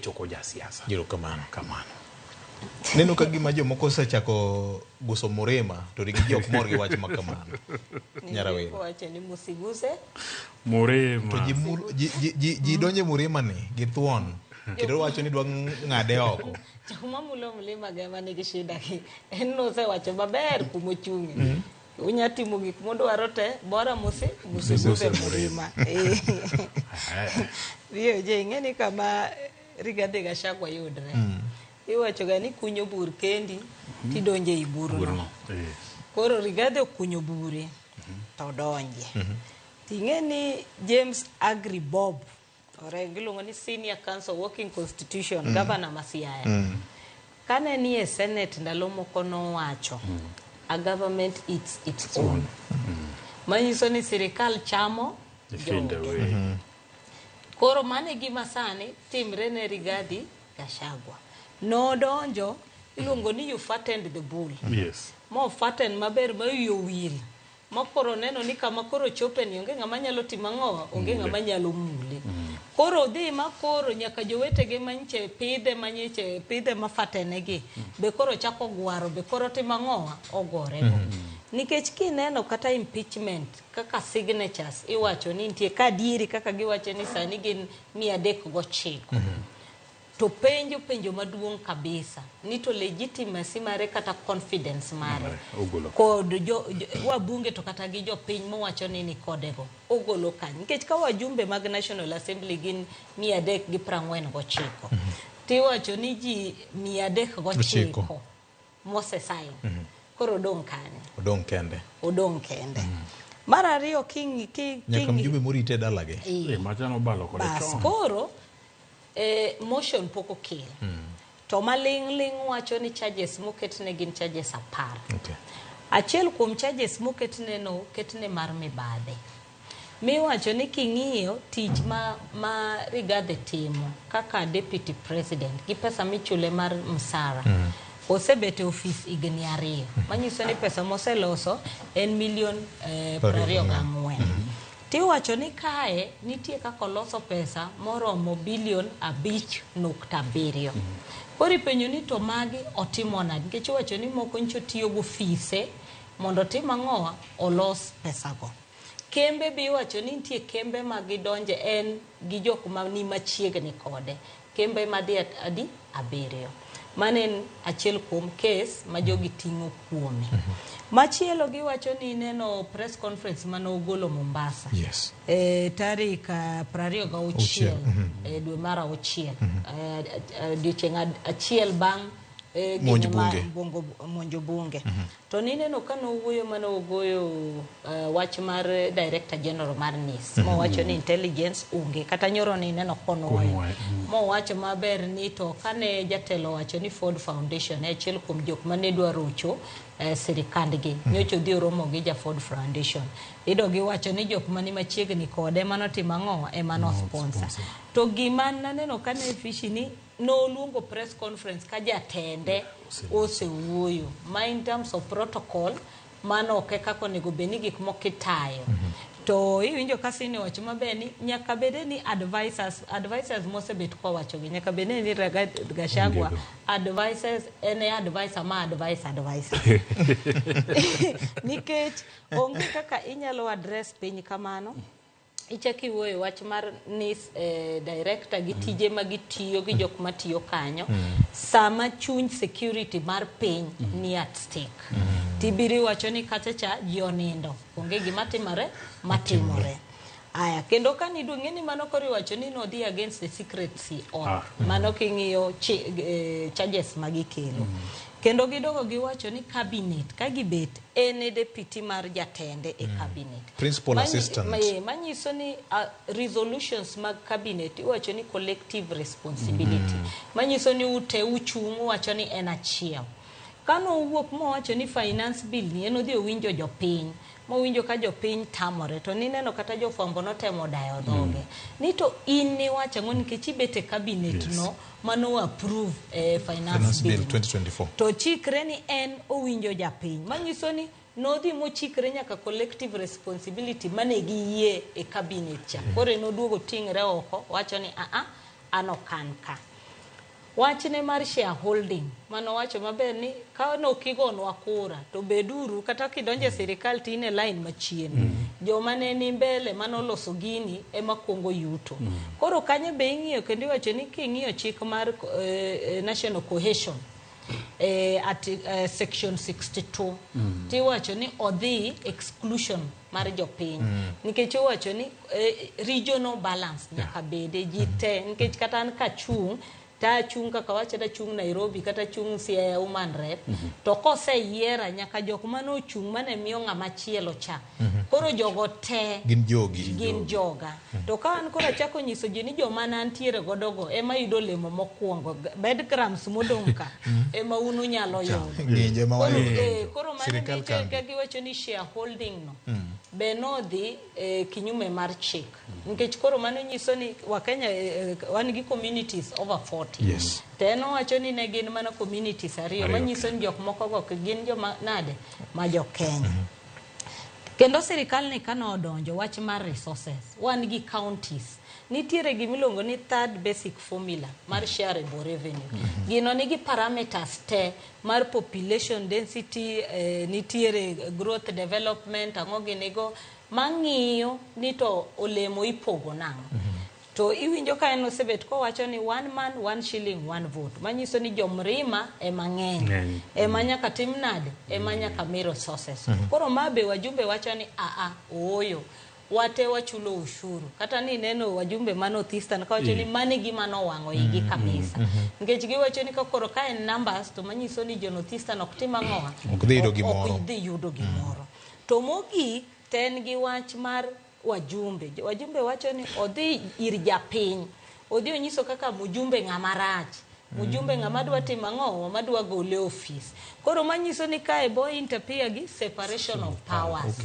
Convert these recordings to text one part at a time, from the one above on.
Choko jasiasa. Erokamano. Kamano. Neno ka gima jomoko osechako guso Murima to rigi ji ok mor gi wach ma kamano. Nyarawere. Wacho ni musiguse. Murima. To ji, mul- ji, ji, ji, ji donje Murima ni gi thuon kendo wacho ni dwa ng'ade oko. Joma mulo mlima ga ema nigi shida gi. En nosewacho maber kumochung'e. Unya timo gik mudwaro te, bora musiguse Murima. VOJ, ing'e ni kama Rigathi Gachagua yudre. Iwacho ga ni kunyo bur kendi tidonje ei burno. Burno. Eh. Koro Rigathi okunyo bure to donje. Ting'e ni James Agri Bob ore giluongo ni Senior Council Working Constitution, Governor ma Siaya. Kane ni e Senate ndalo moko nowacho, a government eats its own. Manyiso ni sirikal chamo Nyithindo joge. we. Koro mano e gima sani timre ne Rigathi Gachagua. Nodonjo iluongo ni you fattened the bull. Yes. Mo fatten maber ma wiye owil. Ma koro neno ni kama koro chope ni onge ng'ama nyalo timo ang'owa, onge Mule. ng'ama nyalo mule. Koro odhi ma koro nyaka jowetege manyiche pidhe manyiche pidhe ma fatenegi be koro chako gwaro be koro timo ang'owa ogorego. Nikech kineno kata impeachment kaka signatures iwacho ni nitie ka adieri kaka giwacho ni sani gin 309. To penjo penjo maduong' kabisa ni to legitimacy mare kata confidence mare Mare, ogolo. kod jo wabunge to kata gi jopiny mowacho ni ni kodego ogolo kanye nikech ka wajumbe mag National Assembly gin 349 tiwacho ni ji 309 mose sign koro odong' kanye Odong' kende. odong' kende mar ariyo king ki Nyaka king mjumbe morite e dalagi. Eh, macha nobalo kode Bas, chon. koro motion pok okel to maling' ling' wacho ni charges moketne gin charges 10. Okay. Achiel kuom charges moketne no oketne mar mibadhi. Miwacho ni king'iyo tich ma Rigathi timo kaka deputy president gi pesa michule mar msara osebet e ofis higni 2 manyiso ni pesa moseloso en milion 24. Tiwacho ni kae nitie kaka oloso pesa moromo bilion 5.7. Koro ipenjo ni to magi otimo nade? Nikech iwacho ni moko nyicho tiyo gi ofise mondo otim ang'owa olos pesago. Kembe be iwacho ni nitie kembe ma gidonje en gi jok ma ni machiegni kode. Kembe madhi adi 7. Mano en achiel kuom kes ma jogi ting'o kuome. Machielo giwacho ni neno press conference mane ogolo Mombasa. Yes. Tarik 26 dwe mar 6. Odiochieng' achiel bang' Monj bunge. Monjo bunge. To nineno ka nowuoyo mane ogoyo wach mar Director General mar NIS. Mowacho ni intelligence onge. Kata nyoro nineno konuoyo. Mowacho maber ni to kane jatelo owacho ni Ford Foundation e achiel kuom jok mane dwa rocho sirikandgi. Nyocha odhi oromo gi ja Ford Foundation. Ido giwacho ni jok mani machiegni kode ema notimo ang'o ema no sponsor. To gima naneno kane fishi ni noluongo press conference ka jatende osewuoyo. Ma in terms of protocol mano ok e kaka onego bed ni gik moko itayo. To iwinjo ka Sini owacho maber ni nyaka bede ni advisors mosebet kowacho gi nyaka bede ni Rigathi Gachagua advisors en e advisor ma advise advisor. Nikech onge kaka inyalo address piny kamano. Ichako iwuoyo wach mar NIS director gi tije ma gitiyo gi jok matiyo kanyo sama chuny security mar piny ni at stake. Tibiro iwacho ni kacha cha ji onindo onge gima timore matimore. Aya kendo ka ni dwang'e ni mano koro iwacho ni nodhi against the secrecy oath. Mano king'iyo charges ma gikelo. Kendo gidogo giwacho ni cabinet ka gibet en e deputy mar jatende e cabinet. Principal assistant. Manyiso ni resolutions mag cabinet iwacho ni collective responsibility. Manyiso ni ute uchung' uwacho ni en achiel. Kano owuok mowacho ni finance bill ni en odhi owinjo jopiny. Mowinjo ka jopiny tamore to nineno kata jofwambo notemo dayo dhoge. Ni to in niwacho ang'o nikech ibet e cabinet no mano approve finance Finance bill bill 2024. To chikre ni en owinjo japiny. Manyiso ni nodhi mochikre nyaka collective responsibility mane giyie e cabinet cha. Koro en oduogo ting're oko wacho ni a a an ok an ka. Wachne mar shareholding manowacho maber ni ka nokigonwa kura to beduru kata kidonjo e sirikal to in e line machien. Joma ne ni mbele manoloso gini ema kuongo yuto. Koro kanyo be ing'iyo kendo iwacho ni king'iyo chik mar national cohesion at section 62 tiwacho ni odhi exclusion mar jopiny nikech owacho ni regional balance nyaka bede ji te nikech kata an kachung' ta achung' kaka wacho tachung' Nairobi kata achung' Siaya Woman Rep to koseyiera nyaka jok mane ochung' mane miyo ng'ama chielo cha koro jogo te Gin jogi. Gin joga. To ka an koro achako nyiso ji ni joma ne antiere godo go ema yudo olemo mokwongo, breadcrumbs modong' ka ema un unyalo yudo. Ng'injo ema Koro, wayudo. koro mano Sirikal nitie kambi. ka giwacho ni shareholding no be nodhi kinyume mar chik nikech koro mano nyiso ni wakenya wan gi communities over 40. To en owacho ni ne gin mana communities ariyo Ariyo. manyiso ni jok moko go ok gin joma nade ma jokenya. Kendo sirikal ni kane odonjo wach mar resources, wan gi counties nitiere gimiluongo ni third basic formula mar shareable revenue. Gino nigi parameters te mar population density, nitiere growth development, ang'o ginigo mang'iyo ni to olemo ipogo nang'o. To iwinjo ka en osebet kowacho ni one man one shilling one vote, manyiso ni jomrima ema ng'eny Ng'eny. Ema nyaka tim nade, ema nyaka mi resources. Koro ma be wajumbe wacho ni aa ooyo, wate wachulo ushuru. Kata ni neno wajumbe ma North Eastern kawacho ni mano gima nowang'o igi kabisa nikech giwacho ni ka koro ka en numbers to manyiso ni jo North Eastern ok tim ang'owa. Ok dhi yudo Ok gimoro. Dhi yudo gimoro. To mogik to en gi wach mar wajumbe. Wajumbe wacho ni odhi ir japiny, odhi onyiso kaka mjumbe ng'ama rach, mjumbe ng'ama dwa timo ang'o, ng'ama dwa gole e ofis. Koro manyiso ni kae bo interfere gi separation of powers.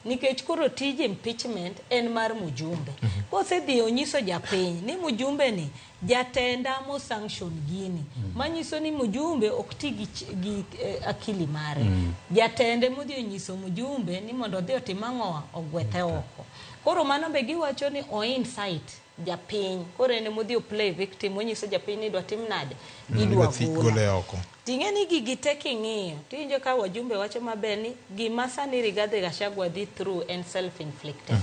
Nikech koro tij impeachment en mar mjumbe. Kosedhi onyiso japiny ni mjumbe ni jatenda mo sanction gini, manyiso ni mjumbe ok ti gi, gi akili mare. Jatende modhi onyiso mjumbe ni mondo odhi otim ang'owa, ogwethe oko. Koro mano be giwacho ni o incite japiny. Koro en emodhi o play victim, onyiso japiny ni idwa tim nade, idwa gola. Gole oko. Ting'e ni gigi te king'iyo tiwinjo ka wajumbe wacho maber ni gima sani Rigathi Gachagua dhi through en self inflicted,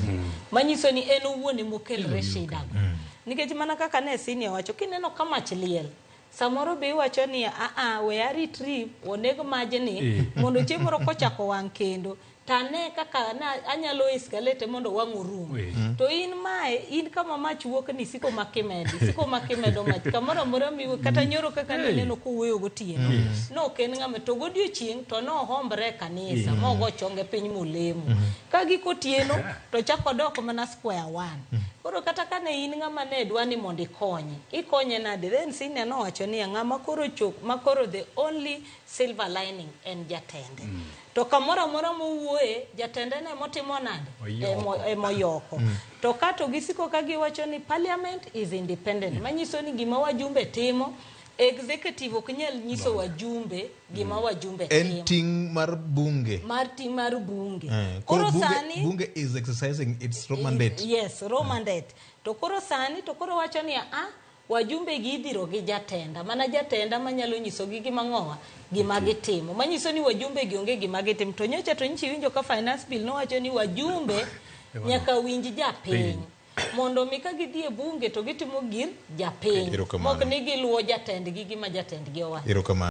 manyiso ni en owuon emokelre shida go. Nikech mana kaka ne senior wacho, kineno ka mach liel samoro be iwacho ni aa we aritri oneg majni mondo chieng' moro kochako wang' kendo tane kaka na anyalo escalate mondo wang' orum. To in mae in kama mach wuok ni siko makimedo siko makimedo mach kamoro amora miwuok kata nyoro kaka nineno kowuoyo gotieno no ok en ng'ama to godiochieng' to nohombre e kanisa mogo chonge piny molemo ka gik otieno to chako dok mana square one. Koro kata kane in ng'ama ne dwa ni mondo ikonye, ikonye nade? Then senior nowacho niya ng'ama koro chok ma koro the only silver lining en jatende. To kamoro amora mowuoye jatende ne motimo nade? Oyoko. Emoyoko. To ka to gisiko ka giwacho ni parliament is independent, manyiso ni gima wajumbe timo, executive ok nyal nyiso wajumbe gima wajumbe En timo. ting' mar bunge. Mar ting' mar bunge. Koro Koro bunge, sani bunge is exercising its mandate. Yes, raw mandate. To koro sani to koro wacho ni a wajumbe gi idhiro gi jatenda, mana jatenda manyalo nyisogi gima ng'owa gima gitimo, manyiso ni wajumbe gi onge gima gitimo. To nyocha to nyicha iwinjo ka finance bill nowacho ni wajumbe nyaka winj japiny mondo mi ka gidhi e bunge to gitimo gir japiny Erokamano. mok ni giluwo jatendgi gima jatendgi owacho. Erokamano.